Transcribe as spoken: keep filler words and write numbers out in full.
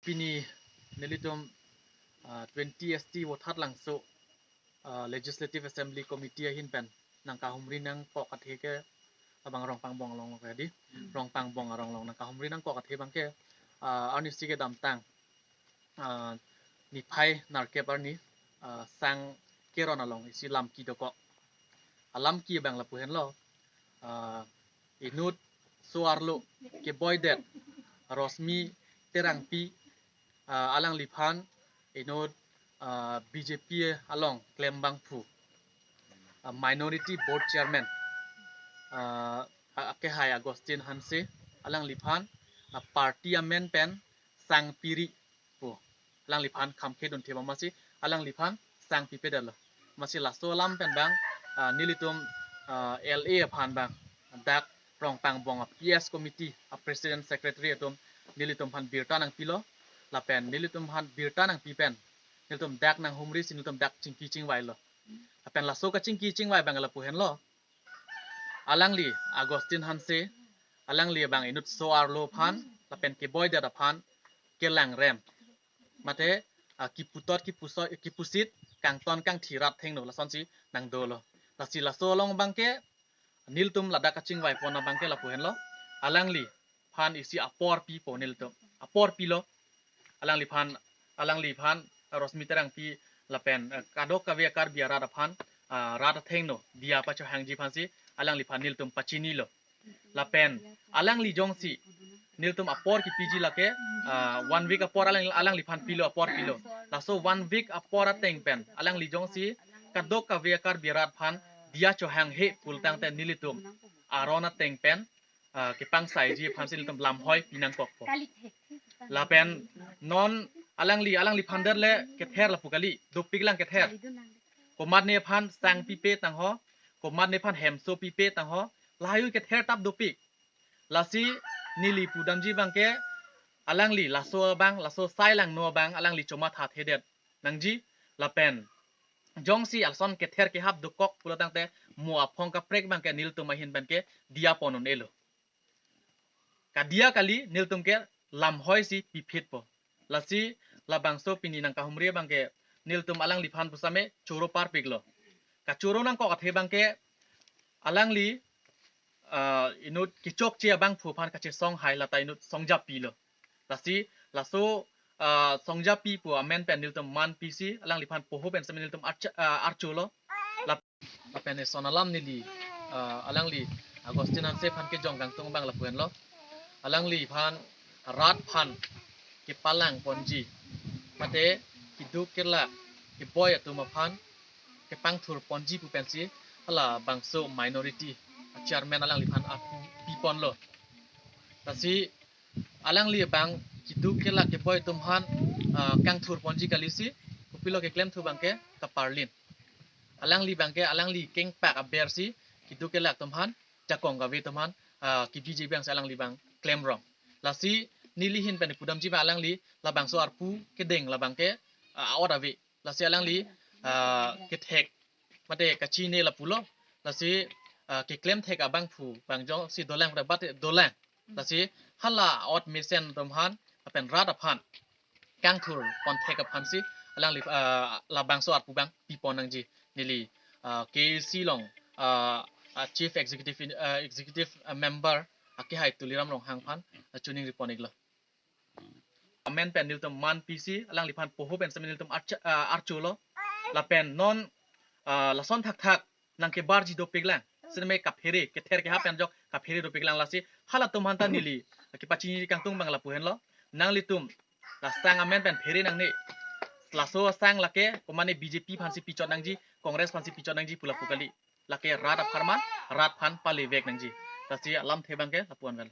Pini nelitum, ah, twenty S T Vothatlangso, ah, Legislative Assembly Committee ahin pen nangkahumri nangkok athe ke abang Rongpangbong along ke di. Hmm. Rongpangbong arong along nangkahumri nangkok athe abangke, ah, arnisi kedamtang, ah, niphai nerkep arni, ah, sang keron along isi lamki dokok. Alamki abang lapu henlo, ah, inut so-arlo keboidet Rosmi Terangpi, ah, alangliphan inut, ah, B J P along klembangphu, ah, Minority Board Chairman, ah, a-, akehai Augustine Hanse, alangliphan, ah, party amen pen sang piri pu. Alangliphan khamkhedun theba masi alangliphan sang pipedetlo. Masi laso alam pen abang, ah, nelitum, ah, L A aphan abang, dak Rongpangbong a P S committee a president secretary atum nelitum aphan birta nangpilo. Lapen nelitum aphan birta nangpi pen nelitum dak nanghumri si nelitum dak chingki chingvailo. Lapen laso kachingki chingvai abang lapu henlo. Alangli Augustine Hanse, alangli abang inut so-arlo aphan lapen keboidet aphan kelangrem, mate, ah, kiputot, kipuso-, kipusit, kangton kangthi rat thengno lasonsi nangdolo. Lasi laso along abangke nelitum ladak kachingvaipon abangke lapu henlo. Alangliphan isi apor pipo nelitum. Apor pilo. Alangliphan, alangliphan Rosmi Terangpi lapen, eh, kadokave Karbi arat aphan, ah, rat athengno diya pachohangji aphansi alangliphan nelitum pachinilo. Lapen alangli jongsi nelitum apor kipiji lake, ah, one week apor alang, alangliphan pilo, apor pilo. Laso one week apor ateng pen alangli jongsi kadokave Karbi arat aphan diya chohanghe pulotangte nelitum aron ateng pen, ah, kepangsaiji aphansi nelitum lamhoi pinangkokpo. Lapen non alangli, alangliphan derle kether lapu kali, dopiklang kether. Komatne aphan sang pipe tangho, komatne aphan hemso pipe tangho, lahai kether tap dopik. Lasi neli pudamji abangke alangli laso abang, laso sailangno abang alangli chomathathedet nangji. Lapen jongsi lason kether kehap dokok pulotangte mo aphong kaprek abangke nelitum ahin abangke diya pon un-elo. Kadiya kali, nelitum ke lamhoisi piphitpo. Lasi labangso pini nangkahumri abangke nelitum alangliphan pusitame choro parpiklo. Kachoro nangkok athe abangke alangli, ah, inut kechokche abangphu aphan kachesong hai lata inut songjapi lo. Lasi laso, ah, songjapi pu amen pen nelitum man pisi alangliphan poho pen sitame nelitum archa-, ah, archolo. Lap-, lapen eson alam neli, ah, alangli Augustine Hanse aphan kejong kangtung abang lapu henlo. Alangliphan rat aphan kepalangponji, mate keduk kelak keboi atum aphan kepangthurponji pu pensi halabangso minority chairman alangliphan aphu piponlo. Lasi alangli abang keduk kelak keboi atum aphan, ah, kangthurponji kalisi, kopilo keklemthu abangke kaparlin. Alangli abangke alangli kengpak abersi keduk kelak atum aphan, jakong kave atum aphan, ah, kebiji abangsi alangli abang klemrong. Lasi neli ahin pen pudamji abang alangli labangso arpu kedeng labangke, ah, a-ot ave. Lasi alangli, ah, kethek mate kachine lapulo. Lasi, ah, keklem thek abangphu abang jongsi dolang pada bat dolang. Lasi hala a-ot mesen atum aphan lapen rat aphan kangthurpon thek aphansi alangli, ah, labangso arpu abang pipon nangji. Neli, ah, K A C along, ah, ah, Chief Executive in-, ah, Executive, ah, Member akehai Tuliram Ronghang aphan, ah, chuning ripon iklo. Amen pen nelitum man pisi alangliphan poho pen sitame nelitum archa-, ah, archolo. Lapen non, ah, lason thakthak nangkebarji dopiklang. Sitame kaphere, kether kehap pen ajok kaphere dopiklang. Lasi halatum aphanta neli kepachini kangtung abang lapu henlo. Nanglitum la sang amen pen phere nangne. Laso sang lake komatne B J P aphansi pichot nangji, Congress aphansi pichot nangji pu lapu kali. Lake rat apharman, rat aphan palevek nangji. Lasi alamthe abangke lapu-an vel.